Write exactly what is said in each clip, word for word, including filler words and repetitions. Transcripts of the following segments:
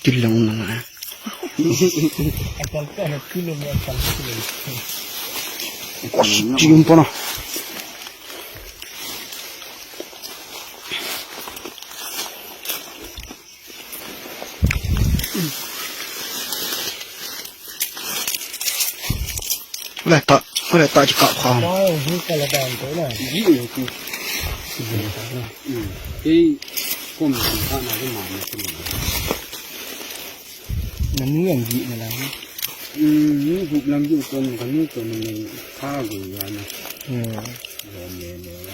Tilong na nga. Akal ka na tilong, akal ka na tilong. Kos, tingin pa na. Wala ta, wala ta, di ka pa. Ay, hindi ka laban ko na. Hindi, hindi. Sige. Hmm. Eh, kung saan ka na, kung ano, kung ano. Nanu yan, di na lang. Hmm, yung huklam yung kung ganito, nung may kago, yan. Hmm. Yan, yan, yan.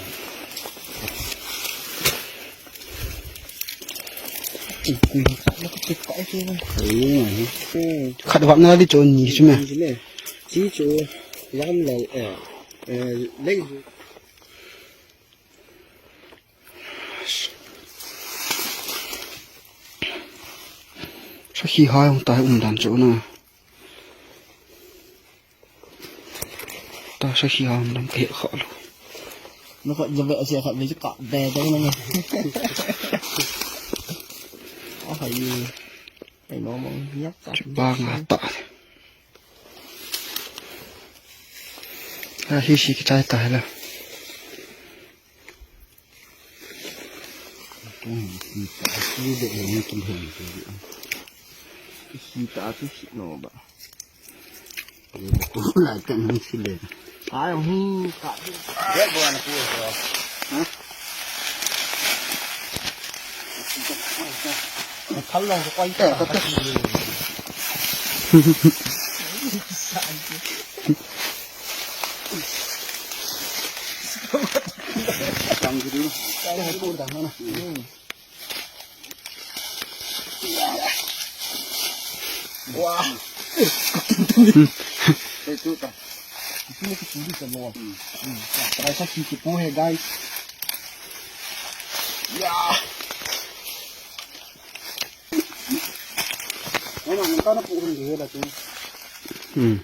Ui, ui, ui, ui, ui, ui. Ayun, ano? Hmm. Khat wap na di chon ni, sima. Sila. Si cho, yam lal, eh, eh, lei. Sa khi ha yong tai um dan cho na. Ta sa khi ha um dan ke kha lo. Nó có giờ vậy sẽ khát với cả bè đấy nó nghe. Có phải gì? Phải nó mong nhắc cả. Ba nga ta. A hi si ki chai ta la. Ui, ui, ui, ui, ui, ui, ui. Hi ta tu si no ba. Lai kan hang si le. Ai, hung ka. Dia buat aku. Ha? Thal long ko kai ta. Tang gitu. Tang itu dah mana? Hmm. Wow. Itu tak. Itu ni kecil kan, Bang. Hmm. Hmm. Terasa sikit pun, eh, guys. Ya. Mana, mana kau nak pukul dia lah tu? Hmm.